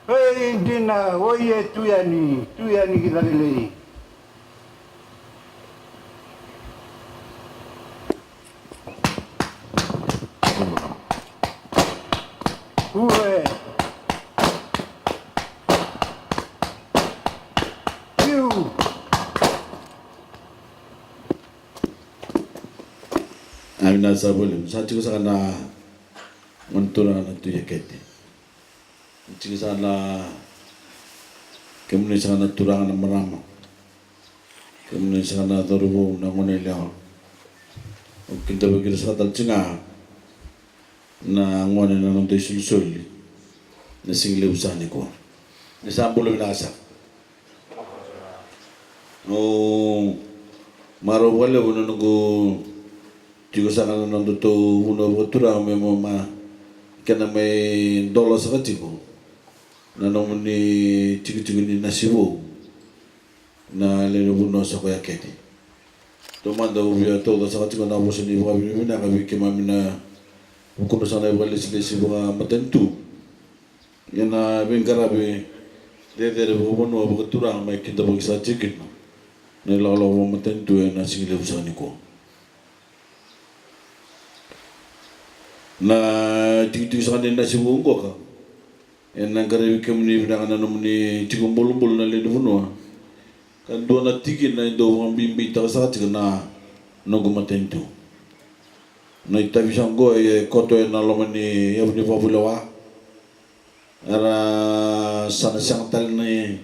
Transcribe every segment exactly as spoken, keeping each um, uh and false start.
Ei, dina, oi e tu yani, tu yani ki Cakilei. Ue. Iu. Ai, vinaka saka vakalevu. Sa tiko saka na gone turaga na Tui Ekete. Tiko saka na, kemuni saka na turaga na marama. Kemuni saka na cauravou na gone yalewa. Au kidavaki ira saka tale tiko ga na gone na noda isolisoli na siga levu saka nikua. Ni sa bula vinaka saka. Au marau vakalevu na noqu tiko saka na nodatou vanua vakaturaga me, me, me kena mai dola saka tiko na nomuni tikotiko ni nasi vou na lewe ni vanua saka o Ekete. Taumada au via tauca saka tiko na vosa ni vakavinavinaka vei keimami na vukudra saka na ivakalesilesi vakamatanitu. Ia na veiqaravi cecere vakavanua vakaturaga mai kidavaki saka tiko kina na ilakolako vakamatanitu ena siga levu saka nikua. Na tikotiko saka ni nasi vou qoka ena qaravi kemuni vinaka na nomuni tiko bulabula na lewe ni vanua. Ka dua na tikina e dau vakabibitaka saka tiko na noqu matanitu. Na itavi saka qo e koto ena loma ni yavu ni vakavulewa. Era sa na sega tale ni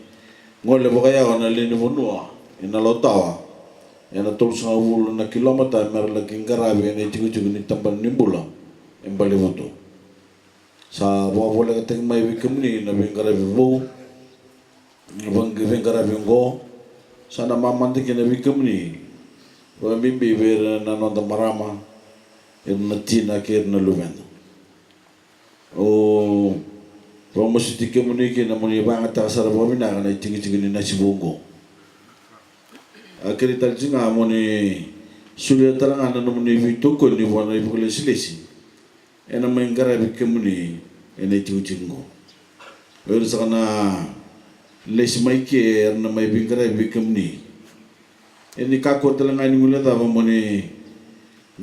gole vakayawa na lewe ni vanua ena Lotawa ena tolusagavulu na kilomita mera laki qaravi ena itikotiko ni tabana ni bula e Balevuto. Sa vakavolekataki mai vei kemuni na veiqaravi vou, vei-, veiqaravi oqo. Sa na mamada kina vei kemuni, vakabibi vei ira na noda marama, ira na tina kei ira na luveda. Au vakamasuti kemuni kina mo ni vakayagataka sara vakavinaka na itikotiko ni nasi vou oqo. A kerei tale tiko ga mo ni solia tale ga na nomuni veitokoni vua na ivakalesilesi ena mai qaravi kemuni ena itikotiko oqo. O ira saka na lesi mai ke era na mai veiqaravi vei kemuni. E ni kakua tale ga ni guilecava mo ni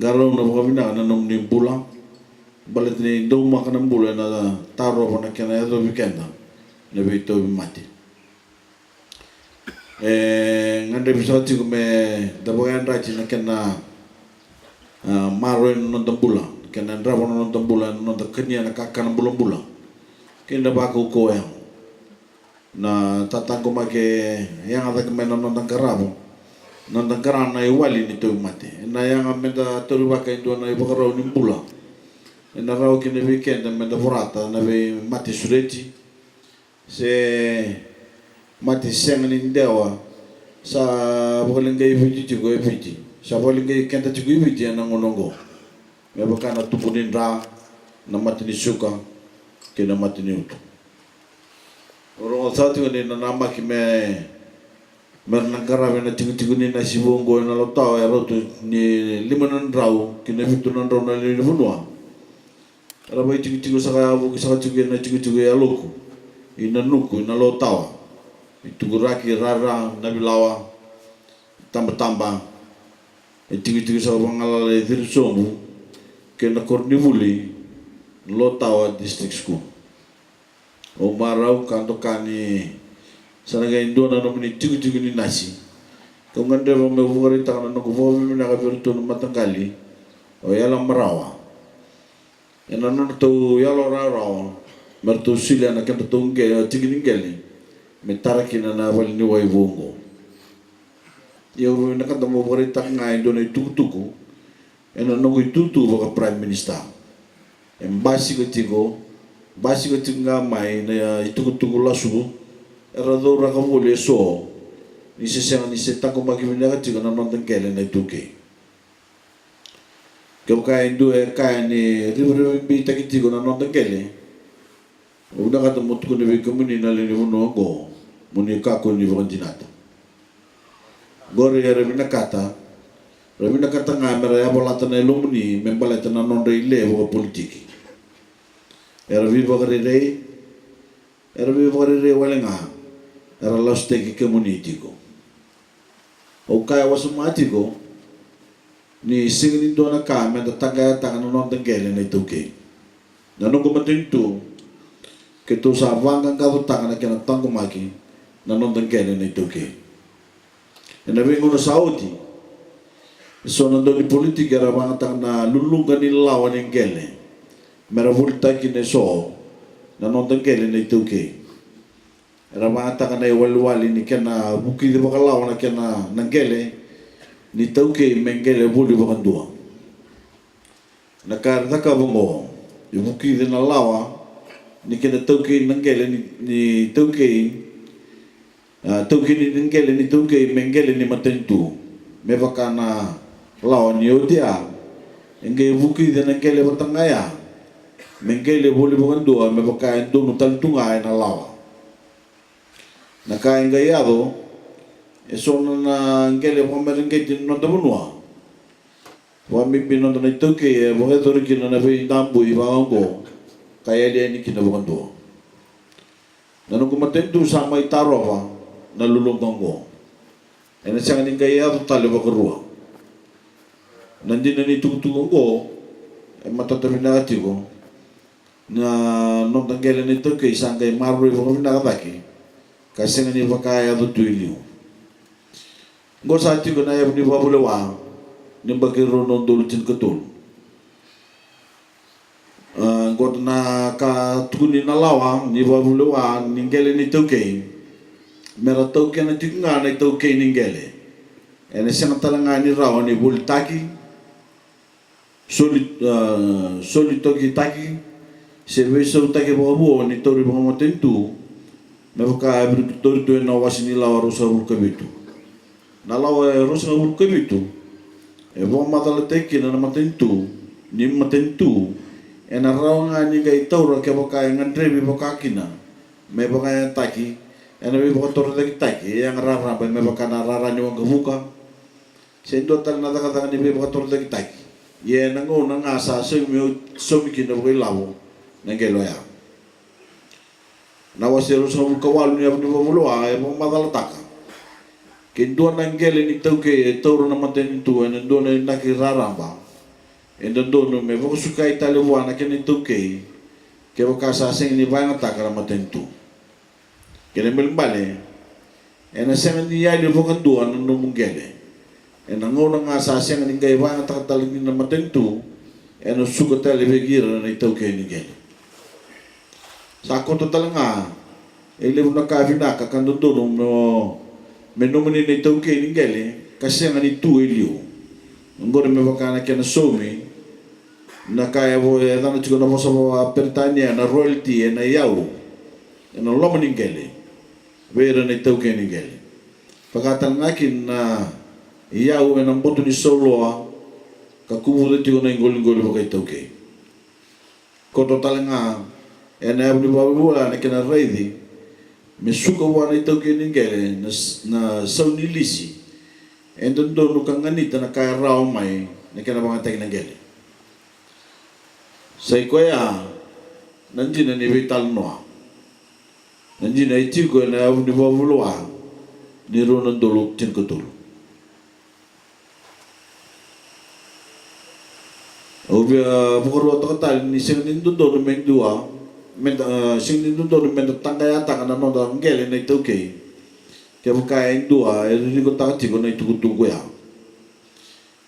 qarauna vakavinaka na nomuni bula, baleta ni daumaka na bula ena tarova na kena yacovi keda na veitauvimate. E gadrevi saka tiko me da vakayadrati na kena, a, maroroi na noda bula, kena yadrava na noda bula ena noda kania na kakana bulabula kei na vakaukauwa yago. Na tataqomaki e yaga cake mai na noda qarava, noda qara na iwali ni tauvimate. Ena yaga me da taurivaka e dua na ivakarau ni bula ena rawa kina vei keda me da vorata na veimate sureti se mate sega ni dewa sa vakaleqai Viti tiko e Viti, sa vakaleqai keda tiko e Viti ena gauna oqo. Me vaka na tubu ni dra, na mate ni suka kei na mate ni uto. Au rogoca saka tiko ni nanamaki me, me ra na qaravi na tikotiko ni nasi vou oqo ena Lotawa e rauta ni lima na drau ki na vitu na drau na lewe ni vanua. Era vaitikotiko saka, vuki saka tiko ena tikotiko e Yaloku, i Nanuku, i Nalotawa, i Tukuraki, Rara, Navilawa, Tabataba, e tikotiko saka vakagalala e Cirisobu kei na koronivuli Lotawa District School. Au marau ka doka ni sa na qai dua na nomuni tikotiko ni nasi. Kau gadreva meu vakaraitaka na noqu vakavinavinaka vei iratou na mataqali o Yala Marawa ena nodratou yalo rawarawa me ratou solia na kedratou qe-, tiki ni qele me tara kina na valeniwai vou oqo. Ia au vinakata mo vakaraitaka ga e dua na itukutuku ena noqu itutu vaka Prime Minister. E basika tiko, basika tiko ga mai na itukutuku lasu era cauraka voli eso, ni se sega ni se taqomaki vinaka tiko na noda qele na iTaukei. Kevaka e dua e kaya ni rivarivabeitaki tiko na noda qele, au vinakata mo tukuna vei kemuni na lewe ni vanua oqo, mo ni kakua ni vakadinata. Qori era vinakata, ra vinakata ga me ra yavalata na yalomuni me baleta na nodra ile vakapolitiki. Era veivakarerei, era veivakarerei wale ga, era lasutaki kemuni tiko. Au kaya wasoma tiko ni sega ni dua na ka me da taqayataka na noda qele na iTaukei. Na noqu matanitu, keitou sa vaqaqacotaka na kena taqomaki na noda qele na iTaukei. Ena veigauna sa oti, eso na dau ni politiki era vagataka na luluqa ni lawa ni qele me ra volitaki na eso na noda qele na iTaukei. Era vagataka na iwalewale ni kena vukici vakalawa na kena na qele ni iTaukei me qele voli vakadua. Na ka era cakava oqo, e vukici na lawa ni kena taukei na qele ni, ni iTaukei, a, taukei ni qele ni iTaukei me qele ni matanitu. Me vaka na lawa ni oti ya, e qai vukici na qele vata ga ya me qele voli vakadua, me vaka e donu tale tu ga ena lawa. Na ka e qai yaco, eso na, na qele vakamareqeti ni noda vanua, vakabibi noda na iTaukei, e vakayacori kina na veidabui vaka oqo, ka yali yani kina vakadua. Na noqu matanitu sa mai tarova na luluqa oqo. Ena sega ni qai yaco tale vakarua. Na dina ni tukutuku oqo e matata vinaka tiko. Na noda qele na iTaukei sa qai maroroi vakavinaka cake, ka sega ni vaka e yaco tu i liu. Oqo sa tiko na yavu ni vakavulewa ni yabaki rua na udolu tinikatolu. A, oqo na ka tukuni na lawa ni vakavulewa ni qele ni iTaukei, me ra taukena tiko ga na itaukei ni qele. Ena sega tale ga ni rawa ni volitaki, soli, a, solitokitaki se veisautaki vakavuo ni tauri vakamatanitu, me vaka e viritori tu ena wase ni lawa ruasagavulu ka vitu. Na lawa e ruasagavulu ka vitu e vakamacalataki kina na matanitu, ni matanitu ena rawa ga ni qai taura kevaka e gadrevi vaka kina me vakayagataki ena veivakatorocaketaki e yaga raraba, me vaka na rara ni waqavuka, se dua tale na cakacaka ni veivakatorocaketaki. Ia ena gauna ga sa saumi, saumi kina vakailavo na qele oya. Na wase ruasagavulu ka walu ni yavu ni vakavulewa e vakamacalataka, ke dua na qele ni taukei e taura na matanitu ena dua na inaki raraba, e dodonu me vakasukai tale vua na kena itaukei kevaka sa sega ni vakayagataka na matanitu. Kena ibalebale, ena sega ni yali vakadua na nomu qele. Ena gauna ga sa sega ni qai vakayagataka tale kina na matanitu, ena suka tale vei ira na itaukei ni qele. Sa koto tale ga e levu na ka vinaka ka dodonu me, me nomuni na itaukei ni qele ka sega ni tu e liu. Oqori me vaka na kena saumi, na ka e vo, e yacana tiko na vosa vakaperitania na royalty, ena iyau ena loma ni qele vei ira na itaukei ni qele. Vaka tale ga kina na iyau ena boto ni sauloa ka kuvuta tiko na iqoliqoli vakaitaukei. Koto tale ga ena yavu ni vakavulewa na kena raici me suka vua na itaukei ni qele na s-, na sau ni lisi e dodonu ka ganita na ka e rawa mai na kena vakayagataki na qele. Sa i koya na dina ni veitalanoa. Na dina e tiko ena yavu ni vakavulewa ni rua na udolu tinikatolu. Au via vakaruataka tale ni sega ni dodonu me dua, me da, e, sega ni dodonu me da taqayataka na noda qele na itaukei kevaka e dua e ririkotaka tiko na itukutuku ya.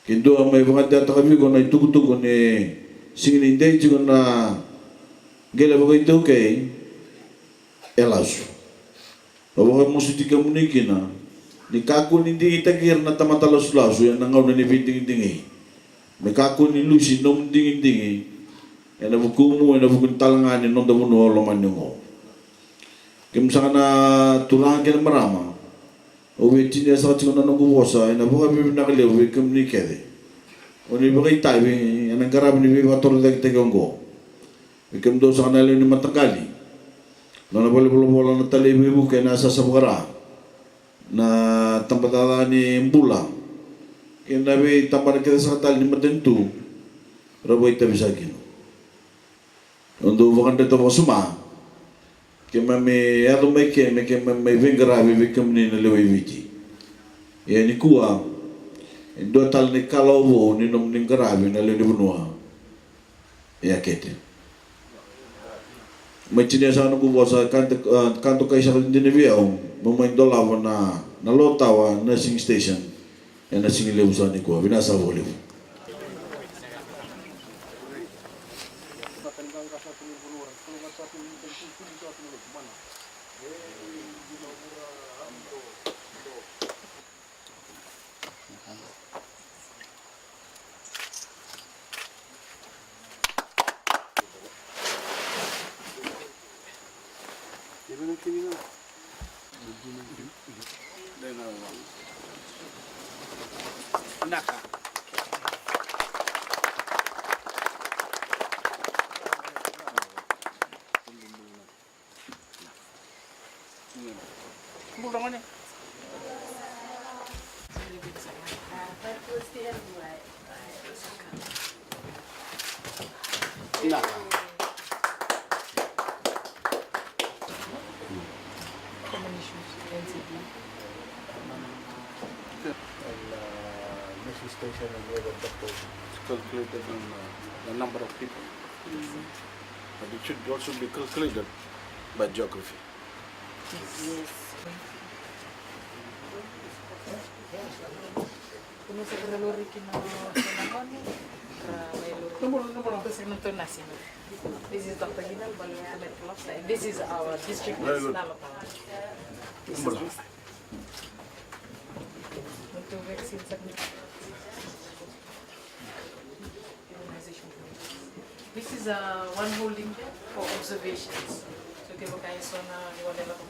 Ke dua mai vakadewataka vei iko na itukutuku ni sega ni dei tiko na qele vakaitaukei, e lasu. Au vakamasuti kemuni kina ni kakua ni digitaki ira na tamata lasulasu ena gauna ni veidigidigi. Me kakua ni lusi nomu digidigi ena vukumu, ena vuku ni talega ni noda vanua lomani oqo. Kemu saka na turaga kei na marama, au via tinia saka tiko na noqu vosa ena vakavinavinaka levu vei kemuni kece o ni vakaitavi ena qaravi ni veivakatorocaketaki oqo. Vei kemudou saka na lewe ni mataqali, nona valenivolavola na Talei Veivuke ena yasayasa vakaRa, na tabacakacaka ni bula kei na veitabana kece saka tale ni matanitu, ra vakaitavi saka kina. Au dau vakadreta vakasuma, keimami yaco mai ke me keimami mai veiqaravi vei kemuni na lewe i Viti. Ia nikua e dua tale na ikalawa vou ni nomuni qaravi na lewe ni vanua. Ia kete mai tinia saka noqu vosa, ka dokai saka dina vei au meu mai dolava na Lotawa Nursing Station ena siga levu saka nikua. Vinaka saka vakalevu. And, uh, nursing station and where the doctor is calculated on, uh, the number of people. But it should also be calculated by geography. Yes. This is Doctor Gina, this is our district nurse, Nalotawa. This is Doctor Gina. This is, uh, one holding bed for observations. So kevaka e so na wale lako